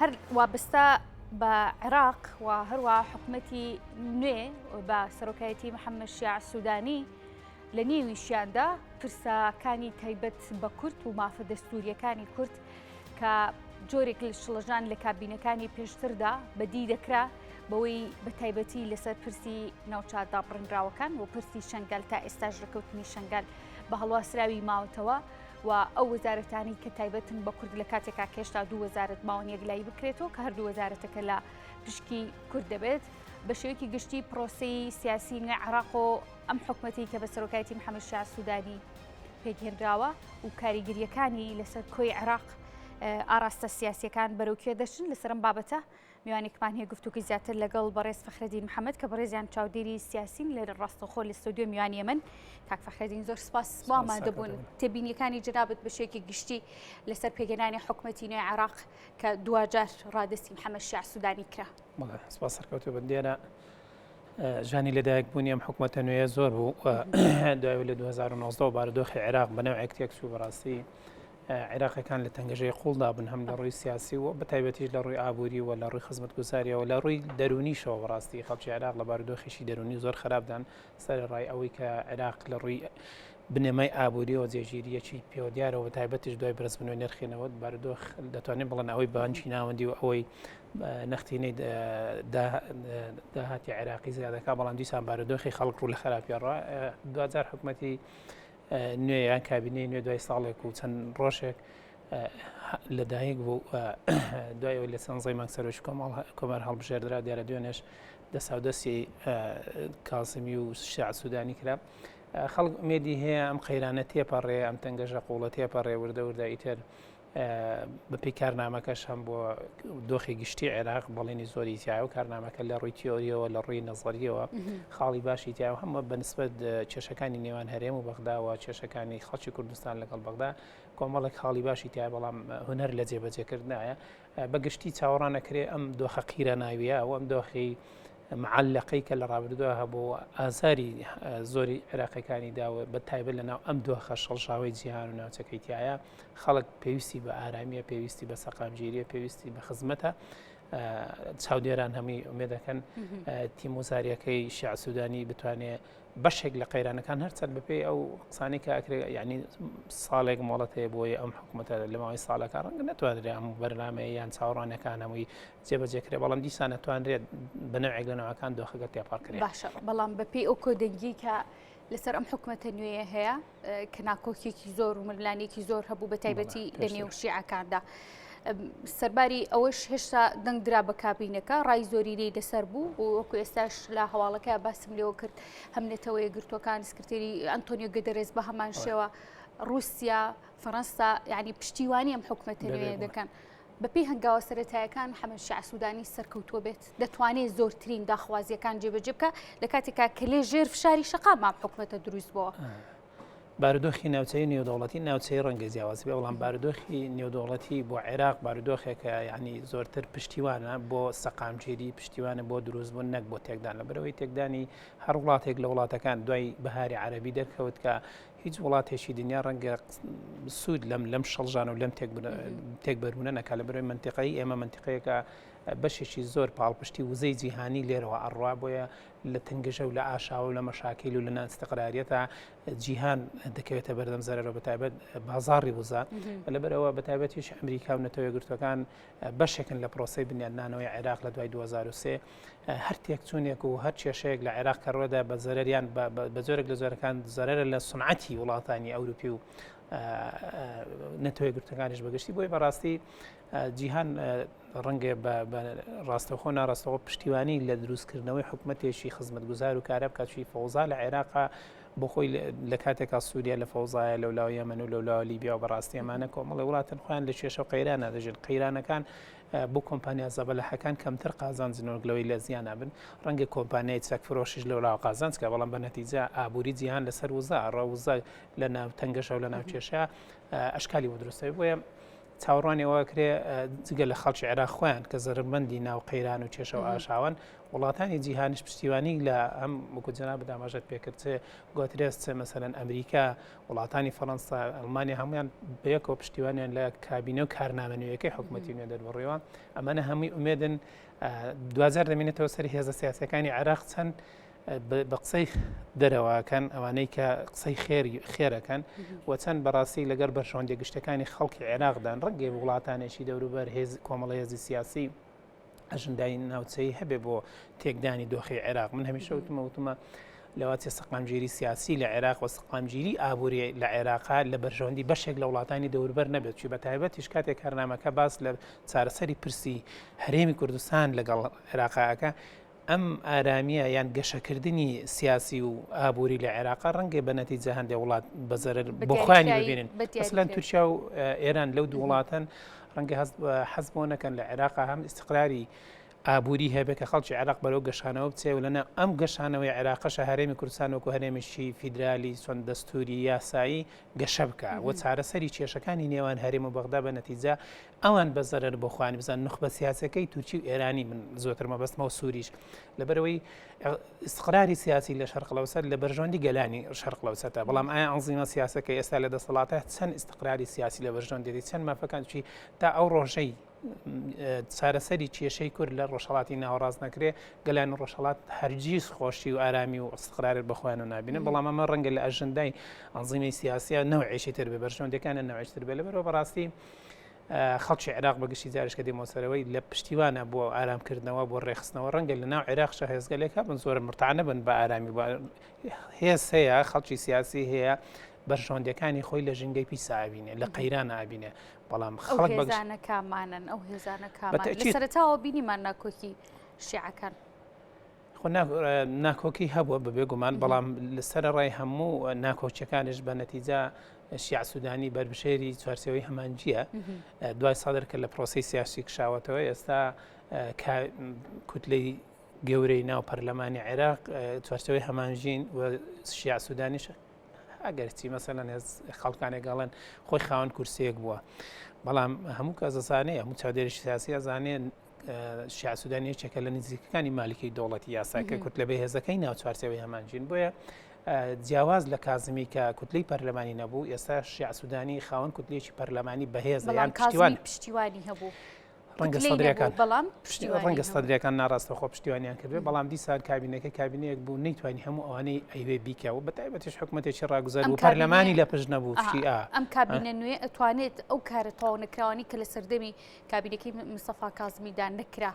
هەر وابەستە بە عێراق و هەروە حکومەتی نوێ بە سەرۆکایەتی محەممەد شیاع سوودانی لە نێویشیاندا پرسەکانی تایبەت بە کورد و مافە دەستوریەکانی کورد کە جۆرێک لە شڵەژان لە کابینەکانی پێشتردا بەدی دەکرا بەوەی بە تایبەتی لەسەر پرسی ناوچە دابڕنراوەکان و پرسی شنگال تا ئێستاش ڕێکەوتنی شنگال بە هەڵواسراوی ماوەتەوە و ئەو وەزارەتانی کە تایبەتن بە کورد لە کاتێکا کێشتا دوو وەزارەت ماون یەکلایی بکرێتەوە کە هەردوو وەزارەتەکە لە پشکی کورد دەبێت بە شێوەیەکی گشتی پرۆسەی سیاسی نوێ عراق و ئەم حکومەتی کە بە سەرۆکایەتی محەممەد شیاع سوودانی پێکهێنراوە و کاریگەریەکانی لەسەر کۆی عێراق ئاراستە سیاسیەکان بەرەو کوێ دەچن لەسەر ئەم بابەتە میوانێکمان هەیە گفتوگوی زیاتر لەگەڵ بەڕێز فەخرەدین محەممەد کە بەڕێزیان چاودێری سیاسین لە ڕاستەخۆ لە ستۆدیۆ میوانی ئێمەن کاک فەخرەدین زۆر سپاس بۆ ئامادەبوون تێبینیەکانی جەنابت بە شێوەیەکی گشتی لەسەر پێکهێنانی حکومەتی نوێی عێراق کە دواجار ڕادەستی محەممەد شیاع سوودانی کرا. بەڵێ سپاس سەرکەوتوو بن دیارە ژانی لەدایک بوونی ئەم حکوومەتە نوێیە زۆر بوو دوای لە 2009 بارودۆخی عێراق بە نەوعێک تێکچوو بەڕاستی عێراقیەکان لە تەنگەژەی قوڵدا بن هەم لە ڕووی سیاسی و بە تایبەتیش لە ڕووی ئابووری و لە ڕووی خزمەتگوزاریەوە لە ڕووی دەرونیشەوە بەڕاستی خەڵکی عێراق لە بارودۆخێکی دەرونی زۆر خراپدان سەرەڕای ئەوەی کە عێراق لە ڕووی بنەمای ئابووریەوە جێگیریەکی پێوە دیارەوە بە تایبەتیش دوای بەرزبوونەوەی نرخی نەوت بارودۆخ دەتوانین بڵێن ئەوەی بانکی ناوەندی و ئەوەی نەختینەی داهاتی عێراقی زیادەکە بەڵام دیسان بارودۆخی خەڵک ڕوو لە خراپی ڕا دوجار حکوومەتی نوێ یان کابینەی نوێ دوای ساڵێک و چەند ڕۆژێک لەدایک بوو دوای ئەوەی لە سانزەی مانگ سەرۆکی کۆمار هەڵبژێردرا دیارە دوێنێش دەساودەستی کازمی و شیاع سوودانی کرا خەڵک ئومێدی هەیە ئەم قەیرانە تێپەڕێ ئەم تەنگەژە قوڵە تێپەڕێ وردە وردە ئیتر بەپێی کارنامەکەش هەم بۆ دۆخی گشتی عێراق بەڵێنی زۆری تایە و کارنامەکە لە ڕووی تیۆریەوە لە ڕووی نەزەریەوە خاڵی باشی تایە و هەموو بەنسبەت کێشەکانی نێوان هەرێم و بەغداوە کێشەکانی خەڵکی کوردستان لەگەڵ بەغدا کۆمەڵێک خاڵی باشی تایە بەڵام هونەر لە جێبەجێکردنایە بە گشتی چاوەڕانەکرێ ئەم دۆخە قیرەناویە و ئەم دۆخی معەلەقەی کە لە ڕابردووە هەبوو ئازاری زۆری عێراقیەکانی داوە بە تایبەت لەناو ئەم دۆخە شڵژاوەی جیهان و ناوچەکەی تایە خەڵک پێویستی بە ئارامیە پێویستی بە سەقامگیریە پێویستی بە خزمەتە چاودێران هەمووی ئومێد دەکەن تیم وزاریەکەی شیع سوودانی بتوانێ بەشێک لە قەیرانەکان هەرچەند بەپێی ئەو قسانەی کە ئەکرێ یعنی ساڵێک مۆڵەت هەیە بۆیە ئەم حکوومەتە لە ماوەی ساڵەکە ڕەنگە نەتوانرێ ئەم بەرنامەیە یان چاوەڕوانەکان هەمووی جێبەجێ کرێ بەڵام دیسان نەتوانرێت بە نەوعێک لە نەوەکان دۆخەکە تێپەڕ کرێ. باشە بەڵام بەپێی ئەو کۆدەنگی کە لەسەر ئەم حکوومەتە نوێیە هەیە کە ناکۆکیێکی زۆر و ململانێکی زۆر هەبوو بە تایبەتی لە نێو شیعەکاندا. سەرباری ئەوەش هێشتا دەنگ درا بە کابینەکە ڕای زۆرینەی لەسەر بوو و وەکو ئێستاش لە هەواڵەکە باسم لێوە کرد هەم نەتەوە یەکگرتووەکان سکرتێری ئەنتۆنیۆ گۆتێرێس بە هەمان شێوە رووسیا فەرەنسا یعنی پشتیوانی ئەم حکومەتە نوێیە دەکەن. بەپێی هەنگاوە سەرەتایەکان محەمەد شیاع سوودانی سەرکەوتووە بێت دەتوانێت زۆرترین داخوازیەکان جێبەجێ بکە لە کاتێکا کە لێ ژێر فشاری شەقام ئەم حکومەتە دروست بووە. بارودۆخی ناوچەی نێودەوڵەتی ناوچەی ڕەنگە جیاوازی بێ بەڵام بارودۆخی نێودەوڵەتی بۆ عێراق بارودۆخێکە یعنی زۆرتر پشتیوانە بۆ سەقامگیری پشتیوانە بۆ دروستبوون نەک بۆ تێکدان لە بەرەوەی تێکدانی هەر وڵاتێک لە وڵاتەکان دوای بەهاری عەربی دەرکەوت کە هیچ وڵاتێکی دنیا ڕەنگە سوود لەم لەم شەڵژان و لەم تێکبەربوونە نەکا لە بەرەوەی منتیقەی ئێمە منتیقەیەکە بەشێکی زۆر پاڵپشتی وزەی جیهانی لێرەوە ئەڕوا بۆیە لە تەنگژە و لە ئاشاوە و لە مەشاکیل و لە ناستقراریەتە جیهان دەکەوێتە بەردەم زەرەرەوە بەتایبەت بازاڕی وزە لەبەرەوە بەتایبەتیش ئەمریکا و نەتەوە یەکگرتووەکان بەشێکن لە پرۆسەی بنیادنانەوەی عێراق لە دوای 2003 هەر تێکچوونێک و هەر کێشەیەک لە عێراق کە ڕوێدا بە زەرەریان بە جۆرێک لە جۆرەکان زەرەرە لە سنعەتی وڵاتانی ئەوروپی و نەتەوە یەکگرتووەکانیش بەگشتی بۆی بەڕاستی جیهان ڕەنگە بە ڕاستەوخۆ ناڕاستەوخۆ پشتیوانی لە دروستکردنەوەی حکومەتێکی خزمەتگوزار و کارە بکات چی فەوزا لە عێراقا بۆ خۆی لە کاتێکا سووریا لە فەوزایە لەولاوە یەمەن و لەولاوە لیبیا و بەڕاستی ئەمانە کۆمەڵی وڵاتن خۆیان لە کێشە و قەیرانە دەژین قەیرانەکان بۆ کۆمپانیا زەبەلەحەکان کەمتر قازانجن وەک لەوەی لە زیانە بن ڕەنگە کۆمپانیای چەک فرۆشیش لەولاوە قازانج کە بەڵام بە نەتیجە ئابووری جیهان لەسەر وزە ڕە وزە لە ناو تەنگەشە و لە ناو کێشە ئەشکالی بۆ دروستەوە بۆیە. چاوەڕوانی ئەوە کرێ جگە لە خەڵکی عێراق خۆیان کە زەرمەندی ناو قەیران و کێشە و ئاشاوان، وڵاتانی جیهانیش پشتیوانی لە ئەم وەکو جەنابت ئاماژەت پێکرد چ گۆترێس چ مەسەلەن ئەمریکا، وڵاتانی فەرەنسا، ئەڵمانیا هەمویان بەیەکەوە پشتیوانیان لە کابینە و کارنامە نوێیەکەی حکوومەتی نوێ دەربڕیوە. ئەمانە هەمووی ئومێدن دواجار دەمێنێتەوە سەر هێزە سیاسەکانی عێراق چەند بە قسەی دەرەوەکەن ئەوانەی کە قسەی خێری خێرەکەن و چەند بەڕاستی لەگەر بەرژەوەندی گشتەکانی خەڵکی عێراقدان ڕەنگێ وڵاتانێکی دەوروبەر هێز کۆمەڵە هێزی سیاسی ئەژندای ناوچەی هەبێ بۆ تێکدانی دۆخی عێراق. من هەمیشە وتمە وتمە لەواچێ سەقامگیری سیاسی لە عێراق و سەقامگیری ئابووری لە عێراقا لە بەرژەوەندی بەشێک لە وڵاتانی دەوربەر نەبێت چی بە تایبەتیش کاتێک کارنامەکە باس لە چارەسەری پرسی هەرێمی کوردستان لەگەڵ عێراقاکە ئەم ئارامیە یان گەشەکردنی سیاسی و ئابووری لە عێراقا ڕەنگە بە نەتیجە هەندێک وڵات بە زەرەر بۆ خۆیانی ببینن مەسەلەن تورکیا و ئێران لەو دوو وڵاتەن ڕەنگە حەز بۆ نەکەن لە عێراقا هەم ئیستقراری ئابووری هەبێ کە خەڵکی عێراق بەرەو گەشانەوە بچێ و لەناو ئەم گەشانەوەی عێراقەشە هەرێمی کوردستان وەکو هەرێمێکی فیدرالی چۆن دەستوری یاسایی گەشە بکا و چارەسەری کێشەکانی نێوان هەرێم و بەغدا بە نەتیجە ئەوان بە زەرەر بۆ خۆیان بزان نوخبە سیاسەکەی تورکی و ئێرانی من زۆتر مەبەستمەوە سووریش لەبەرەوەی ئیستقراری سیاسی لە شەرق لەوسەر لە بەرژەوەندی گەلانی شەرق لەوسەتە بەڵام ئایا ئەنزیمە سیاسەکە ئێستا لە دەسەڵاتە چەند ئیستقراری سیاسی لە بەرژەوەندێتی چەند مافەکان چی تا ئەو ڕۆژەی چارەسەری کێشەی کورد لە ڕۆژهەڵاتی ناوەڕاست نەکرێ گەلانی ڕۆژهەڵات هەرگیز خۆشی و ئارامی و ئیستقرارت بە خۆیان و نابینن بەڵام ئەمە ڕەنگە لە ئەژندای ئەنزیمی سیاسیە نەوعێکی تر بێ بەرژەوەندەکانە نەوعێکی تر بێ لەبەرەوە بەڕاستی خەڵکی عێراق بەگشتی جارش کە دێمەوە سەرەوەی لە پشتیوانە بۆ ئارامکردنەوە بۆ ڕێخستنەوە ڕەنگە لە ناو عێراقشە هێزگەلێک هەبن زۆر مرتانە بن بە ئارامی هێز هەیە خەڵکی سیاسی هەیە بەرژەوەندیەکانی خۆی لە ژینگەی پیسا ئەبینێ لە قەیران ئابینێ بەڵام خەڵک بە هێزانە کامانن ئەو هێزانە کامانن لە سەرەتاوە بینیمان ناکۆکی شیعەکان. خۆ ناکۆکی هەبووە بەبێ گومان بەڵام لەسەر ڕای هەموو ناکۆکیەکانش بە نەتیجە شیع سوودانی بەربژێری چوارچێوەی هەمانجیە دوای سادر کە لە پرۆسی سیاسی کشاوەتەوە ئێستا کوتلەی گەورەی ناو پەرلەمانی عێراق چوارچێوەی هەمانژین و شیع سوودانیش ئەگەرچی مەسەلەن هێز خەڵکانێک ئەڵێن خۆی خاوەن کورسیەک بووە بەڵام هەموو کەس ئەزانێ هەموو چاودێریی سیاسی ئەزانێ شیع سوودانی یەکێکە لە نزیکەکانی مالکی دەوڵەتی یاسا کە کوتلە بەهێزەکەی ناو چوارچێوەی هەمانجین بۆیە جیاواز لە کازمی کە کوتلەی پەرلەمانی نەبوو ئێستا شیع سوودانی خاوەن کوتلێکی پەرلەمانی بەهێزە یان پشتیوان پشتیوانی هەبوو. ڕەنگە سەدرەکان بەڵام ڕەنگە سەدرەکان ناڕاستەخۆ پشتیوانیان کردێت بەڵام دیسان کابینەکە کابینەیەک بوو نەیتوانی هەموو ئەوانەی ئەیوێ بیکەوە بە تایبەتیش حکوومەتێکی ڕاگوزار و پەرلەمانی لە پشت نەبوو ئەم کابینە نوێ ئەتوانێت ئەو کارە تەواو نەکراوانی کە لە سەردەمی کابینەکەی مستەفا کازمیدا نەکرا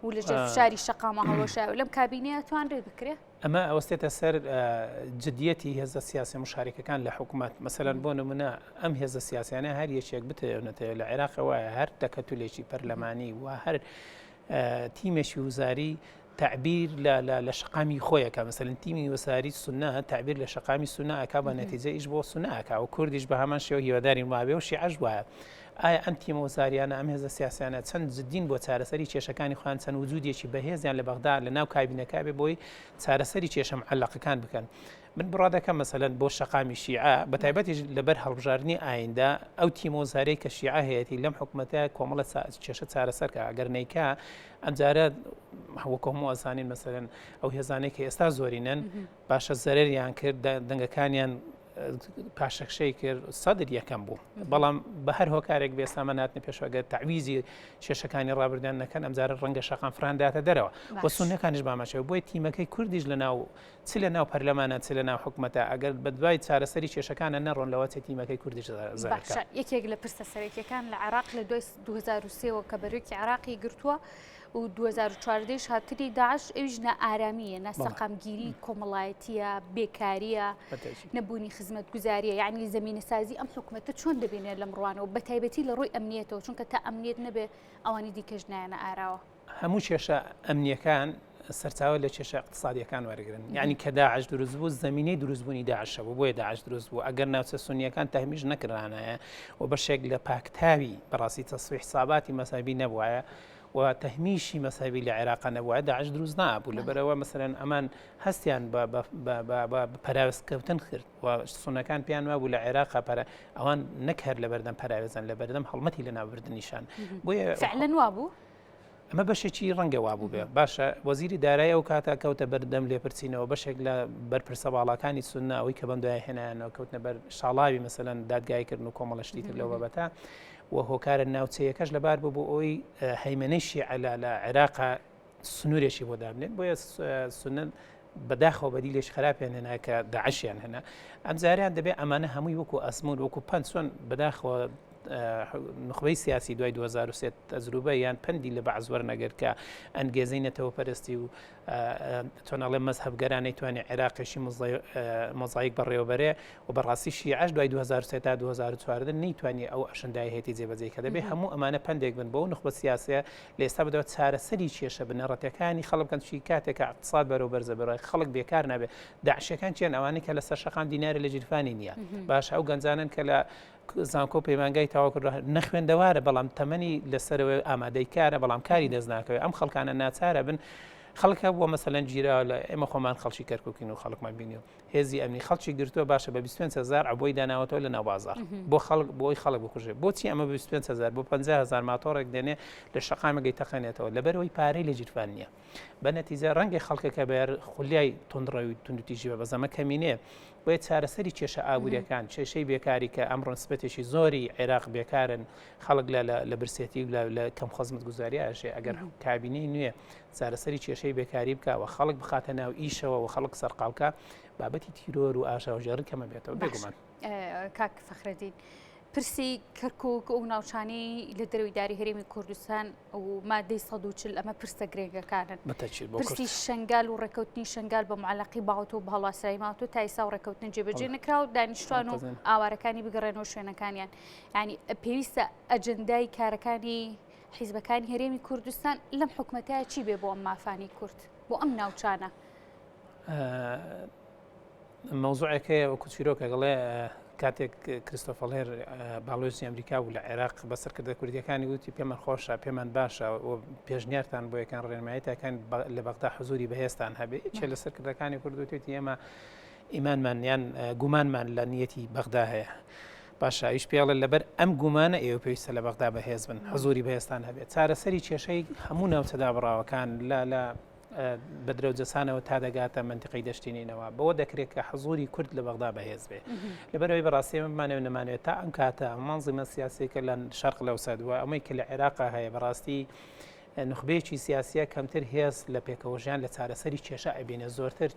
و لەژێر فشاری شەقامە هەڵوەشایەوە لەم کابینەیە توانرێت بکرێت؟ ئەمە ئەوەستێتە سەر جدیەتی هێزە سیاسیە مشارکەکان لە حکوومەت مەسەلەن بۆ نمونە ئەم هێزە سیاسیانە هەر یەکێک بتەوێنێتەوە لە عێراقەوە هەر تەکەتولێکی پەرلەمانی و هەر تیمێکی وزاری تعبیر لە شقامی خۆیەکە مەسەلەن تیمی وەساری سنە تعبیر لە شقامی سنە ئەک بە نەتیجە ئیش بۆ سنە ئەک و کوردیش بە هەمان شێوە هیوادارین وابێ و شیعەش وایە. ئایا ئەم تیمە وەزاریانە ئەم هێزە سیاسیانە چەند جدین بۆ چارەسەری کێشەکانی خۆیان چەند وجودێکی بەهێزیان لە بەغدا لە ناو کابینەکە بێ بۆی چارەسەری کێشە معەلەقەکان بکەن من بڕوا دەکەم مەسەلەن بۆ شەقامی شیعە بە تایبەتیش لەبەر هەڵبژاردنی ئایندە ئەو تیمە وەزارەی کە شیعە هەیەتی لەم حکومەتە کۆمەڵە کێشە چارەسەر کە ئەگەر نیکا ئەمجارە وەکو هەموو ئەزانین مەسەلەن ئەو هێزانەی کە ئێستا زۆرینەن باشە زەرەریان کرد دەنگەکانیان پاشەکشەی کرد سەدر یەکەم بوو بەڵام بە هەر هۆکارێک بێ سامە ناتنە پێشەوە گەر تەعویزی کێشەکانی ڕابردویان نەکەن ئەمجارە ڕەنگە شەقام فرانداتە دەرەوە و سوننەکانیش بامەشەوە بۆیە تیمەکەی کوردیش لە ناو چ لە ناو پەرلەمانە چ لە ناو حکومەتە ئەگەر بە دوای چارەسەری کێشەکانە نەڕۆن لەوە چێ تیمەکەی کوردیش زەرەر باشە یەکێک لە پرسە سەرەکیەکان لە عێراق لە دوای 2003 وە کە بەرۆکی عێراقی گرتووە و 2014 یش هاتنی داعش ئەویش نائارامییە، ناسەقامگیری کۆمەڵایەتییە، بێکارییە، نەبوونی خزمەتگوزارییە، یعنی زەمینەسازی ئەم حکومەتە چۆن دەبینێت لەم ڕوانەوە بەتایبەتی لە ڕووی ئەمنیەتەوە چونکە تا ئەمنیەت نەبێ ئەوانی دیکەش نایەنە ئاراوە. هەموو کێشە ئەمنیەکان سەرچاوە لە کێشە اقتصادیەکان وەرگن یعنی کە داعش دروست بوو زمینەی دروستبوونی داعشە بوو بۆیە داعش دروست بوو ئەگەر ناوچە سونیەکان تەهمیش نەکرانایە و بەشێک لە پاکتاوی بەڕاستی تەسوی حساباتی مەسابی نەبوایە. و تەهمیشی مەزهەبی لە عێراقا نەبوایە داعش دروست نابوو لەبەرئەوە مەسەلەن ئەمان هەستیان بە بە پەراوێزکەوتن کرد و سوننەکان پێیان وابوو لە عێراقا پەرە ئەوان نەک هەر لەبەردەم پەراوێزان لەبەردەم هەڵمەتی لەناوبردنیشان بۆیە فعلەن وابوو ئەمە بەشێکی ڕەنگە وابوو بێ باشە وەزیری دارایی ئەو کاتە کەوتە بەردەم لێپرسینەوە بەشێک لە بەرپرسە باڵاکانی سوننە ئەوەی کە بەم دوای هێنایانەوە کەوتنە بەر شاڵاوی مەسەلەن دادگایکردن و کۆمەڵە شتی تر لەو بابەتە و هۆکارە ناوچەیەکەش لەبار بوو بۆ ئەوی هەیمەنەی شیعە لە عێراق سنوورێکی بۆ دابنێن بۆیە سوننە بەداخەوە بەدیلێکی خراپیان هێنا کە داعشیان هێنا ئەمجاریان دەبێت ئەمانە هەمووی وەکو ئەزمون وەکو پەند چۆن بەداخەوە نخبەی سیاسی دوای 2023 تەجروبە یان پەندی لە بەعس وەرنەگرت کە ئەنگێزەی نەتەوەپەرستی و چۆن ئەڵێ مەزهەبگەرا نەیتوانی عێراقێکی مۆزایک بەڕێوەبەرێ و بەڕاستی شیعەش دوای 2003 تا 2014 نەیتوانی ئەو ئەشندای هەیەی جێبەجێ کە دەبێ هەموو ئەمانە پەندێک بن بۆ نخبە سیاسیە لە ئێستا بەدەوە چارەسەری کێشە بنەڕەتەکانی خەڵک بکەن چی کاتێک اقتصاد بەرەو بەرزە بەرەوەی خەڵک بێکار نابێ داعشەکان چیان ئەوانەی کە لەسەر شەقام دیناری لە گیرفانی نییە باش ئەو گەنجانن کە لە زانکۆ پەیمانگای تەواو کردووە نەخوێندەوارە بەڵام تەمەنی لەسەرەوەی ئامادەی کارە بەڵام کاری دەست ناکەوێت ئەم خەڵکانە ناچارە بن خەڵک هەبووە مەسەلەن گیراوە لە ئێمە خۆمان خەڵکی کەرکوکین و خەڵکمان بینیوە هێزی ئەمنی خەڵکی گرتووە باشە بە 25 هزار عەبۆی داناوەتەوە لە ناو بازار بۆ خەڵک بۆی خەڵک بکوژێ بۆچی ئەمە بە 25 هزار بۆ 50 هزار ماتۆڕێک دێنێ لە شەقامەکەی تەقێنێتەوە لەبەرەوەی پارەی لە گیرفان نییە بە نەتیجە ڕەنگە خەڵکەکە بەر خولیای توندڕەوی توندوتیژی بە بەزەمە کەمینەیە بۆیە چارەسەری کێشە ئابووریەکان کێشەی بێکاری کە ئەمڕۆ نسبەتێکی زۆری عێراق بێکارن خەڵک لە لە برسێتی و لە کەم خزمەتگوزاری ئاژێ ئەگەر کابینەی نوێ چارەسەری کێشەی بێکاری بکە و خەڵک بخاتە ناو ئیشەوە و خەڵک سەرقاڵکە بابەتی تیرۆر و ئاژاوەگێڕی کەمە بێتەوە بێگومان. کاک فەخرەدین پرسی کەرکک و ناوچانەی لە دەرەوەی داری هەرێمی کوردستان و مادەی 140 ئەمە پرسە گرنگەکانن پرسی شنگال و ڕێککەوتنی شنگال بە معلقی باوت و بەڵاسایی ماوە تا ئیسا و ڕێککەوتن جێبەجێ نکرا و دانیشتوان و ئاوارەکانی بگەڕێنەوە شوێنەکانیان ینی پێویستە ئەجندای کارەکانی حیزبەکانی هەرێمی کوردستان لەم حکومەتە چی بێ بۆ ئەم مافانی کورد بۆ ئەم ناوچانە؟ مەوزوعێک هەیە وەکو چیرۆکێک ئەڵێ کاتێک کریستۆفەڵ هێر باڵۆزی ئەمریکا بوو لە عێراق بە سەرکردە کوردیەکانی وتی پێمان خۆشە پێمان باشە و پێشنیارتان بۆ یەکان ڕێنماییتاکان لە بەغدا حزوری بەهێزتان هەبێ چێ لە سەرکردەکانی کورد وتێتی ئێمە ئیمانمان یان گومانمان لە نیەتی بەغدا هەیە باشە ئەویش پێڵێ لەبەر ئەم گومانە ئێوە پێویستە لە بەغدا بەهێز بن حزوری بەهێزتان هەبێت چارەسەری کێشەی هەموو ناوچەدا بڕاوەکان لە لە بە درەوجەسانەوە تا دەگاتە مەنتیقەی دەشتی نەینەوا بەوە دەکرێت کە حزوری کورد لە بەغدا بەهێز بێ لەبەرەوەی بەڕاستی ئێمە بمانەوێت نەمانەوێت تا ئەم کاتە مەنزیمە سیاسیەکە لە شەرق لەوسەد و ئەمەی کە لە عێراقا هەیە بەڕاستی نخبەیەکی سیاسیە کەمتر هێز لە پێکەوەژیان لە چارەسەری کێشە ئەبینێ زۆرتر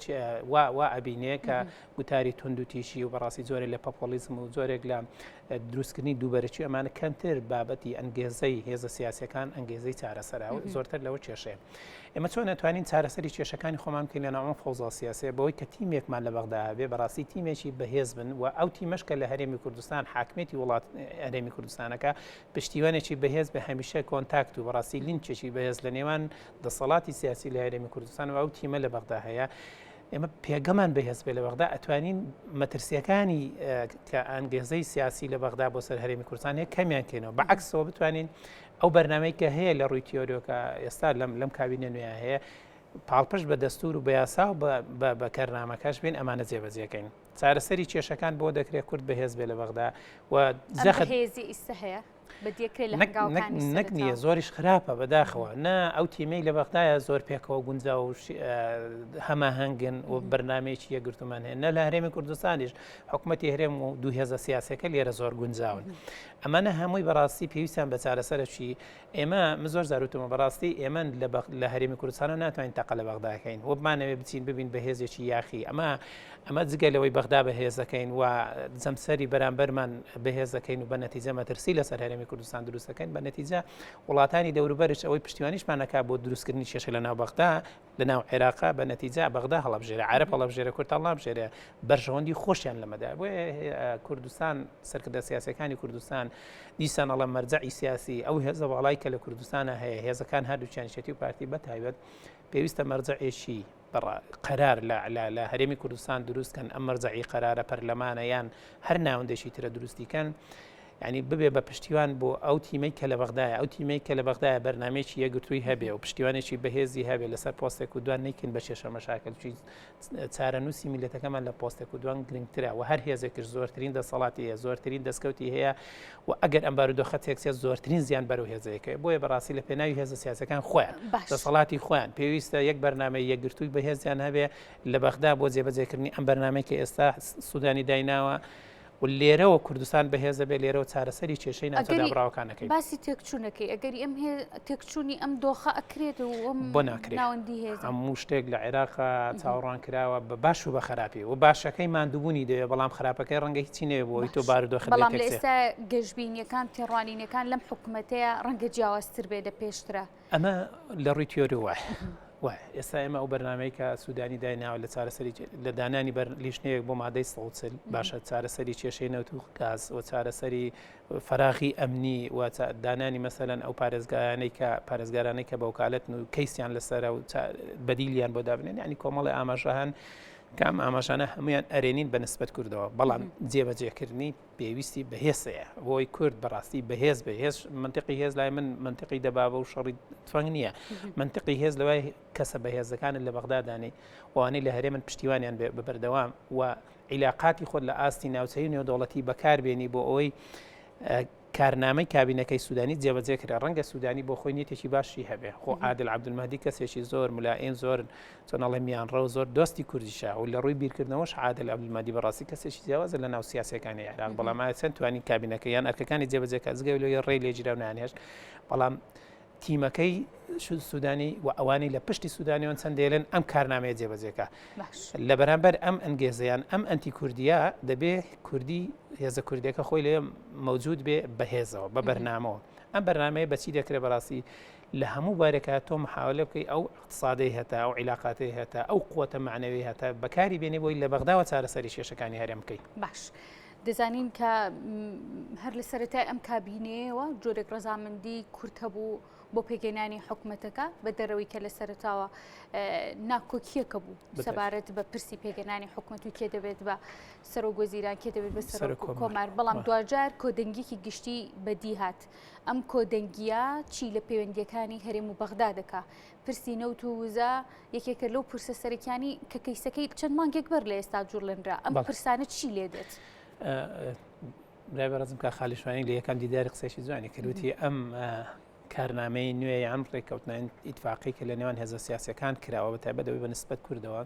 وا وا ئەبینێ کە گوتاری توند و تیژی و بەڕاستی جۆرێک لە پۆپۆلیزم و جۆرێک لە دروستکردنی دووبەرەکی ئەمانە کەمتر بابەتی ئەنگێزەی هێزە سیاسەکان ئەنگێزەی چارەسەرە و زۆرتر لەوە کێشەیە. ئێمە چۆن ئەتوانین چارەسەری کێشەکانی خۆمان بکەین لە ناو ئەم فەوزا سیاسیە بەوەی کە تیمێکمان لە بەغدا هەبێ بەڕاستی تیمێکی بەهێز بن و ئەو تیمەش کە لە هەرێمی کوردستان حاکمیەتی وڵات هەرێمی کوردستانەکە پشتیوانێکی بەهێز بە هەمیشە contact و بەڕاستی لینکێکی بەهێز لە نێوان دەسەڵاتی سیاسی لە هەرێمی کوردستان و ئەو تیمە لە بەغدا هەیە ئێمە پێگەمان بەهێز بێ لە بەغدا ئەتوانین مەترسیەکانی کە ئەنگێزەی سیاسی لە بەغدا بۆ سەر هەرێمی کوردستان هەیە کەمیان کەینەوە بە عەکسەوە بتوانین ئەو بەرنامەی کە هەیە لە ڕووی تیۆریۆکە ئێستا لەم لەم کابینە نوێیە هەیە پاڵپشت بە دەستور و بە یاسا و بە کەرنامەکەش بین ئەمانە جێبەجێکەین چارەسەری کێشەکان بۆ دەکرێت کورد بەهێز بێ لە بەغدا و زەخت هێزی ئیستا هەیە بەدیەکرێ لە هەنگاوەکانی نەک نییە زۆریش خراپە بەداخەوە نا ئەو تیمەی لە بەغدایە زۆر پێکەوە گونجا و هەماهەنگن و بەرنمەیەکی یەکگرتومان هەیە نە لە هەرێمی کوردستانیش حکوومەتی هەرێم و دوو هێزە سیاسەکە لێرە زۆر گونجاون ئەمانە هەمووی بەڕاستی پێویستیان بە چارەسەرە چی ئێمە من زۆر جار وتومە بەڕاستی ئێمە لە بەغ لە هەرێمی کوردستانەوە ناتوانین تەقە لە بەغدا کەین و بمانەوێ بچین ببین بە هێزێکی یاخی ئەمە ئەمە جگە لەوەی بەغدا بەهێزەکەین و جەمسەری بەرامبەرمان بەهێزەکەین و بە نەتیجە مەترسی لەسەر هەرێمی کوردستان دروستەکەین بە نەتیجە وڵاتانی دەوروبەرش ئەوەی پشتیوانیشمان نەکا بۆ دروستکردنی کێشە لە ناو بەغدا لە ناو عێراقا بە نەتیجە بەغدا هەڵەبژێرێ عەرەب هەڵەبژێرێ کورد هەڵنابژێرێ بەرژەوەندی خۆشیان لەمەدا بۆیە کوردستان سەرکردە سیاسەکانی کوردستان دیسان ئەڵێم مەرجەعی سیاسی ئەو هێزە باڵای کە لە کوردستانە هەیە هێزەکان هەردووکیان یەکێتی و پارتی بە تایبەت پێویستە مەرجەعێکی قەرار لە هەرێمی کوردستان دروست کەن ئەم مەرجەعی قەرارە پەرلەمانە یان هەر ناوەندێکی ترە دروستی کەن. یعنی ببێ بە پشتیوان بۆ ئەو تیمەی کە لە بەغدایە، ئەو تیمەی کە لە بەغدایە بەرنامەیەکی یەکگرتووی هەبێ و پشتیوانێکی بەهێزی هەبێ لەسەر پۆستێک و دوان نەیکەین بە کێشە مەشاکل چی چارەنووسی میللەتەکەمان لە پۆستێک و دوان گرنگترە و هەر هێزێکش زۆرترین دەسەڵاتی هەیە زۆرترین دەستکەوتی هەیە و ئەگەر ئەم بارودۆخە تێکچێت زۆرترین زیان بەرەو هێزەکەی بۆیە بەڕاستی لە پێناوی هێزە سیاسەکان خۆیان دەسەڵاتی خۆیان پێویستە یەک بەرنامەی یەکگرتووی بەهێزیان هەبێ لە بەغدا بۆ جێبەجێکردنی ئەم بەرنامەی کە ئێستا سوودانی دایناوە و لێرەوە کوردستان بەهێز دەبێت، لێرەوە چارەسەری کێشەی ناوچە ئەگەری دابڕاوەکان ئەکەین. باسی تێکچوونەکەی، ئەگەری ئەم هێ تێکچوونی ئەم دۆخە ئەکرێت و ئەم بۆ ناکرێ؟ ناوەندی هێزە؟ هەموو شتێک لە عێراقا چاوەڕوان کراوە بە باش و بە خراپی و باشەکەی ماندووبوونی دەوێت، بەڵام خراپەکەی ڕەنگە هیچی نەوێت بۆ ئەوەی تۆ باش. بارودۆخت لێ بەڵام لە تێکچێ. ئێستا گەشبینییەکان، تێڕوانینەکان لەم حکومەتەیە ڕەنگە جیاوازتر بێت لە پێشترا. ئەمە لە ڕووی تیۆری وایە. وایە. ئێستا ئێمە ئەو بەرنامەی کە سوودانی دایناوە لە چارەسەری لە دانانی بەر لیژنەیەک بۆ مادەی 140 باشە چارەسەری کێشەی نەوت و گاز و چارەسەری فەراغی ئەمنی و دانانی مەسەلەن ئەو پارێزگایانەی کە پارێزگارانەی کە بەوکالەتن و کەیسیان لەسەرە و بەدیلیان بۆ دابنێن یعنی کۆمەڵی ئاماژە هەن کە ئەم ئاماژانە هەمویان ئەرێنین بە نسبەت کوردەوە بەڵام جێبەجێکردنی پێویستی بە هێز هەیە بۆی کورد بەڕاستی بەهێز بێ هێز منطقی هێز لای من منطقی دەبابە و شەڕی تفەنگ نییە منطقی هێز لەوای کەسە بەهێزەکانت لە بەغدادانی وانەی لە هەرێمن پشتیوانیان بێ بە بەردەوام و عیلاقاتی خۆت لە ئاستی ناوچەی و نێودەوڵەتی بەکاربێنی بۆ ئەوەی کارنامەی کابینەکەی سوودانی جێبەجێ کرا ڕەنگە سوودانی بۆ خۆی نیەتێکی باشی هەبێ خۆ عادل عەبدولمەهدی کەسێکی زۆر ملائیم زۆر چۆن ئەڵێ میانڕەو زۆر دۆستی کوردیشە و لە ڕووی بیرکردنەوەش عادل عەبدولمەهدی بەڕاستی کەسێکی جیاوازە لە ناو سیاسیەکانی عێراق بەڵام ئایا چەند توانی کابینەکە یان ئەرکەکانی جێبەجێ کات جگە لەوەی ڕێی لێگیرا و نانهێشت بەڵام تیمەکەی سوودانی و ئەوانەی لە پشتی سوودانیەوەن چەند دێلن ئەم کارنامەیە جێبەجێکە لە بەرامبەر ئەم ئەنگێزەیان ئەم ئەنتی کوردیە دەبێ کوردی هێزە کوردیەکە خۆی لێ مەوجود بێ بەهێزەوە بە بەرنامەوە ئەم بەرنمەیە بەچی دەکرێت بەڕاستی لە هەموو بارێکا تۆ محاولە بکەی ئەو اقتصادەی هەتا ئەو عیلاقاتەی هەتا ئەو قوتە معنەوی هەتا بەکاری بێنی بۆی لە بەغداوە چارەسەری کێشەکانی هەرێم بکەی. باش دەزانین کە هەر لە سەرەتای ئەم کابینەیەوە جۆرێک ڕەزامەندی کورد هەبوو بۆ پێکهێنانی حکومەتەکە بە دەرەوەی کە لە سەرەتاوە ناکۆکیەکە بوو سەبارەت بە پرسی پێکهێنانی حکومەت و کێ دەبێت بە سەرۆک وەزیران کێ دەبێت بە سەرۆک کۆمار بەڵام دواجار کۆدەنگیکی گشتی بەدی هات ئەم کۆدەنگیە چی لە پەیوەندیەکانی هەرێم و بەغدا دەکا پرسی نەوت و وزە یەکێکە لەو پرسە سەرەکیانی کە کەیسەکەی چەند مانگێک بەر لە ئێستا جوڵێنرا ئەم پرسانە چی لێ دێت؟ برای بەڕێزم کاک خالیشوانی لە یەکەم دیداری قسەیەکی جوانی کرد وتی ئەم کارنامەی نوێ یان ڕێککەوتنە ئیتفاقی کە لە نێوان هێزە سیاسەکان کراوە بە تایبەت ئەوەی بە نسبەت کوردەوە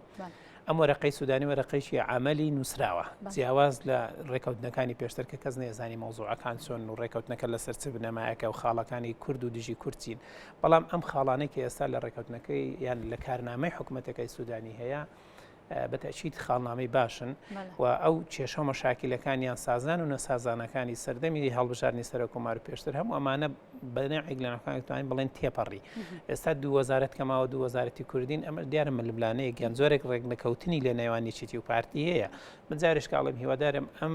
ئەم وەرەقەی سوودانی وەرەقەیەکی عملی نووسراوە جیاواز لە ڕێککەوتنەکانی پێشتر کە کەس نەیزانی مەوزوعەکان چۆن و ڕێککەوتنەکە لەسەر چ بنەمایەکە و خاڵەکانی کورد و دژی کورد چین بەڵام ئەم خاڵانەی کە ئێستا لە ڕێککەوتنەکەی یان لە کارنامەی حکوومەتەکەی سوودانی هەیە بە تەئکید خاڵنامەی باشن و ئەو کێشە و مەشاکیلەکان یان سازان و نەسازانەکانی سەردەمی هەڵبژاردنی سەرۆککۆمار و پێشتر هەموو ئەمانە بە نەوعێک لە نەوعەکان توانین بڵێن تێپەڕی ئێستا دوو وەزارەت کە ماوە دوو وەزارەتی کوردین ئەمە دیارە ململانەیەک یان جۆرێک ڕێکنەکەوتنی لە نێوان یەکێتی و پارتی هەیە من جارێک ئەڵێم هیوادارم ئەم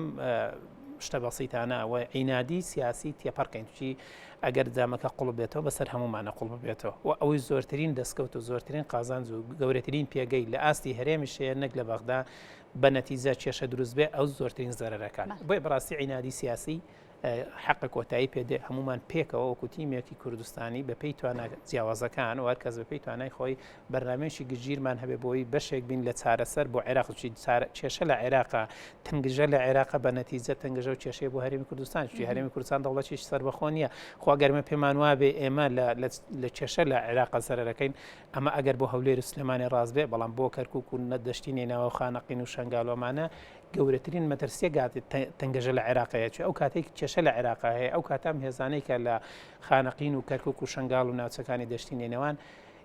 شتە بەسیتانە و عینادی سیاسی تێپەڕکەین چی ئەگەر جامەکە قوڵپ بێتەوە بەسەر هەموومانە قوڵپ بێتەوە و ئەوەی زۆرترین دەستکەوت و زۆرترین قازانج و گەورەترین پێگەی لە ئاستی هەرێمیش هەیە نەک لە بەغدا بە نەتیجە کێشە دروست بێ ئەو زۆرترین زەرەرەکان بۆیە بەڕاستی عینادی سیاسی حەقە کۆتایی پێدێ هەمومان پێکەوە وەکو تیمێکی کوردستانی بە پێی توانا جیاوازەکان و هەرکەس بە پێی توانای خۆی بەرنامەیەکی گشتگیرمان هەبێ بۆی بەشێک بین لە چارەسەر بۆ عێراق چی کێشە لە عێراقا تەنگژە لە عێراقا بە نەتیجە تەنگژە و کێشەیە بۆ هەرێمی کوردستان چی هەرێمی کوردستان دەوڵەتێکی سەربەخۆ نییە خۆ ئەگەر ئێمە پێمان وابێ ئێمە لە کێشە لە عێراقا زەرەرەکەین ئەمە ئەگەر بۆ هەولێر و سلێمانی ڕاست بێ بەڵام بۆ کەرکوک و نەدەشتی نەینەوا و خانەقین و شەنگال و ئەمانە گەورەترین مەترسیە گات تەنگەژە لە عێراق هەیە چی ئەو کاتێک کێشە لە عێراق هەیە ئەو کاتام هێزانەی کە لە خانەقین و کەرکوک و شەنگال و ناوچەکانی دەشتی نەینەوان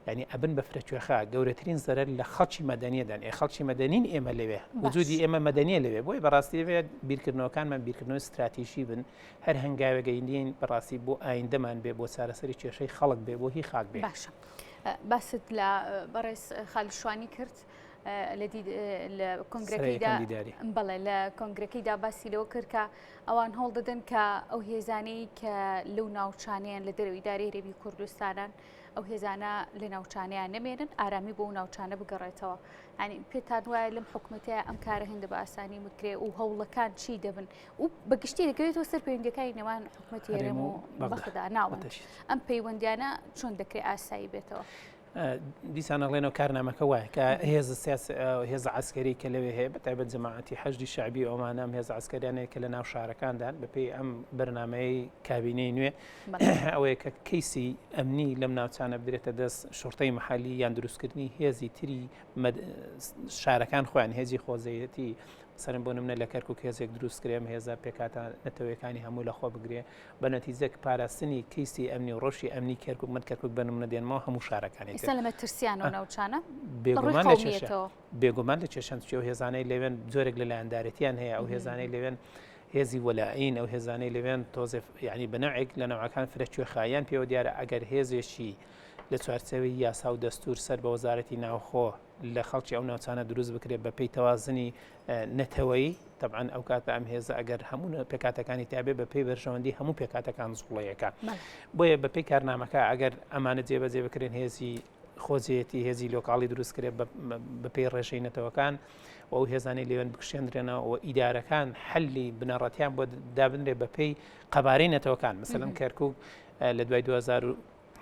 یانی ئەبن بە فرە کوێخا گەورەترین زەرەر لە خەڵکی مەدەنیە دەن ئێ خەڵکی مەدەنین ئێمە لەوێ وجودی ئێمە مەدەنیە لەوێ بۆیە بەڕاستی دەبێت بیرکردنەوەکانمان بیرکردنەوەی ستراتیژی بن هەر هەنگاوێک گەیندین بەڕاستی بۆ ئایندەمان بێ بۆ چارەسەری کێشەی خەڵک بێ بۆ هی خاک بێ. باشە باست لە بەڕێز خالید شوانی کرد. لە کۆنگرەکەیدا بەڵێ لە کۆنگرەکەیدا باسی لەوە کرد کە ئەوان هەوڵ دەدەن کە ئەو هێزانەی کە لەو ناوچانیان لە دەرەوەی داری هەرێمی کوردستانان ئەو هێزانە لە ناوچانیان نەمێنن ئارامی بۆ ناوچانە بگەڕێتەوە ینی پێتان وایە لەم حکوومەتەیە ئەم کارە هەندە بە ئاسانی بکرێ و هەوڵەکان چی دەبن و بەگشتی دەکەوێتەوە سەر پەیوەندەکانی نێوان حکوومەتی هەرێم و بەغدا ناوەند ئەم پەیوەندیانە چۆن دەکرێت ئاسایی بێتەوە؟ دیسان ئەڵێنەوە کارنامەکە وایە کە هێز هێزە عسکەری کە لەوێ هەیە بە تایبەت جەماعەتی حەشدی شعبی ئەومانە ئەم هێزە عسکەریانەیە کە لە ناو شارەکاندان بەپێی ئەم بەرنمەی کابینەی نوێ ئەوەیە کە کەیسی ئەمنی لەم ناوچانە بدرێتە دەست شرتەی محلی یان دروستکردنی هێزی تری شارەکان خۆیان هێزی خۆزەیەتی سەرم بۆ نمونە لە کەرکک هێزێک دروست کرێم هێزە پێکاتە نەتەوەکانی هەموو لە خۆ بگرێ بە نەتیجە پاراستنی کەیسی ئەمنی و ڕەوشی ئەمنی کەرکک من کەرکک بە نمونە دێنمەوە هەموو شارەکانی ئێستا لە مەترسیان و ناوچانە بێگومان لە کێشە بێگومان لە کێشەن چی ئەو هێزانەی لەوێن جۆرێک لە لایەندارێتیان هەیە ئەو هێزانەی لەوێن هێزی وەلائین ئەو هێزانەی لەوێن تۆزێ یعنی بە نەوعێک لە نەوعەکان فرە کوێخاییان پێوە دیارە ئەگەر هێزێکی لە چوارچێوەی یاسا و دەستور سەر بە وەزارەتی ناوخۆ لە خەڵکی ئەو ناوچانە دروست بکرێت بە پێی تەوازنی نەتەوەیی تەبعەن ئەو کاتە ئەم هێزە ئەگەر هەموو پێکاتەکانی تابێ بە پێی بەرژەوەندی هەموو پێکاتەکان زوڵەیەەکە بۆیە بە پێی کارنامەکە ئەگەر ئەمانە جێبەجێ بکرێن هێزی خۆجێتی هێزی لۆکاڵی دروست کرێت بە پێی ڕێژەی نەتەوەکان و ئەو هێزانەی لەوێن بکشێندرێنەوە و ئیدارەکان حەلی بنەڕەتیان بۆ دابنرێ بە پێی قەبارەی نەتەوەکان مثلەن کەرکک لە دوای 2000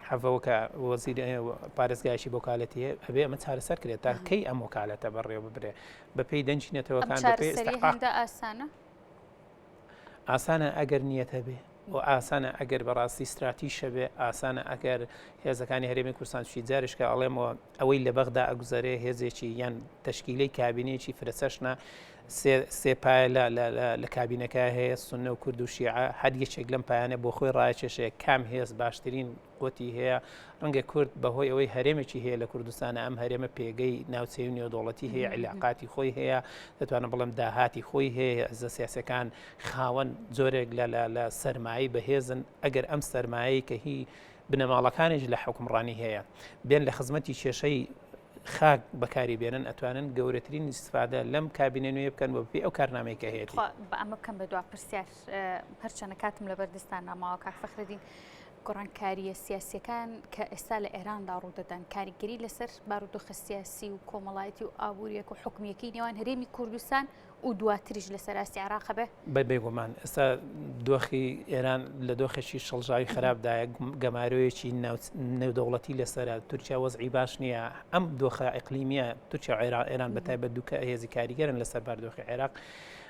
حەڤەوە کە وەزیر پارێزگایکی بۆ کالەتی هەیە ئەبێ ئەمە چارەسەر کرێت تا کەی ئەم وەکالەتە بەڕێوە ببرێ بەپێی دەنگی نەتەوەکان بەپێی ئیستحقاق ئاسانە ئاسانە ئەگەر نیەتە بێ و ئاسانە ئەگەر بەڕاستی ستراتیشە بێ ئاسانە ئەگەر هێزەکانی هەرێمی کوردستان چی جارشکە ئەڵێمەوە ئەوەی لە بەغدا ئەگوزەرێ هێزێکی یان تەشکیلەی کابینەیەکی فرەچەشنە سێ پایە لە کابینەکە هەیە سنە و کورد و شیعە هەر یەکێک لەم پایانە بۆ خۆی ڕایکێشێ کام هێز باشترین قوتی هەیە ڕەنگە کورد بەهۆی ئەوەی هەرێمێکی هەیە لە کوردستانە ئەم هەرێمە پێگەی ناوچەی و نێودەوڵەتی هەیە عیلاقاتی خۆی هەیە دەتوانم بڵێم داهاتی خۆی هەیە هێزە سیاسەکان خاوەن جۆرێک لە لە سەرمایەی بەهێزن ئەگەر ئەم سەرمایەی کە هی بنەماڵەکانیش لە حوکمڕانی هەیە بێن لە خزمەتی کێشەی خاک بەکاری بێنن ئەتوانن گەورەترین ئیسفادە لەم کابینە نوێ بکەن بە پێی ئەو کارنامەی کە هەیەتی. بە ئەمە بکەم بە دوا پرسیار هەرچەنە کاتم لەبەر دەستان ناماوە کاک فەخرەدین گۆڕانکارییە سیاسیەکان کە ئێستا لە ئێراندا ڕوودەدەن کاریگەری لەسەر بارودۆخە سیاسی و کۆمەڵایەتی و ئابووریەک و حکومیەکەی نێوان هەرێمی کوردستان و دواتریش لەسەر ئاستی عێراق هەبێ؟ بێگومان ئێستا دۆخی ئێران لە دۆخێکی شڵژاوی خراپدایە گەمارۆیەکی نێودەوڵەتی لەسەرە تورکیا وەزعی باش نییە ئەم دۆخە ئیقلیمیە تورکیا و عێراق ئێران بە تایبەت دووکە هێزی کاریگەرن لەسەر باردۆخی عێراق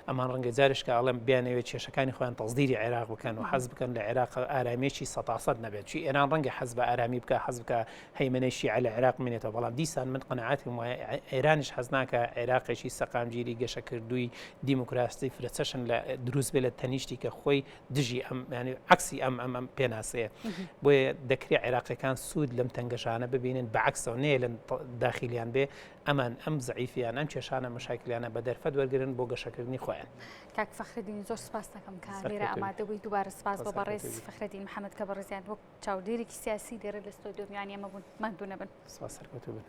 ئەمان ڕەنگە جارشکە ئەڵێم بیانەوێت کێشەکانی خۆیان تەزدیری عێراق بکەن و حەز بکەن لە عێراق ئارامیەکی سەتاسەد نەبێت چی ئێران ڕەنگە حەز بە ئارامی بکە حەز بکە هەیمەنەی شیعە لە عێراق بمێنێتەوە، بەڵام دیسان من قەناعەتم وایە ئێرانیش حەز ناکا عێراقێکی سەقامگیری گەشەکردووی دیموکراسی فرەچەشن لە دروست بێ لە تەنیشتی کە خۆی دژی ئەم ینی عەکسی ئەم ئەم ئەم پێناسەیە بۆیە دەکرێت عێراقیەکان سوود لەم تەنگەژانە ببینن بە عەکسەوە نەیە لە داخیلیان بێ ئەمان ئەم زەعیفیان ئەم کێشانە مەشاکلیانە بە دەرفەت وەرگرن بۆ گەشەکردنی خۆیان. کاک فەخرەدین زۆر سپاس دەکەم کە لێرە ئامادە بووی دووبارە سپاس بۆ بەڕێز فەخرەدین محەمەد کە بەڕێزیان وەک چاودێرێکی سیاسی لێرە لە ستۆدیۆ میوانی ئێمە بوون. ماندوو نەبن. سپاس سەرکەوتوو بن.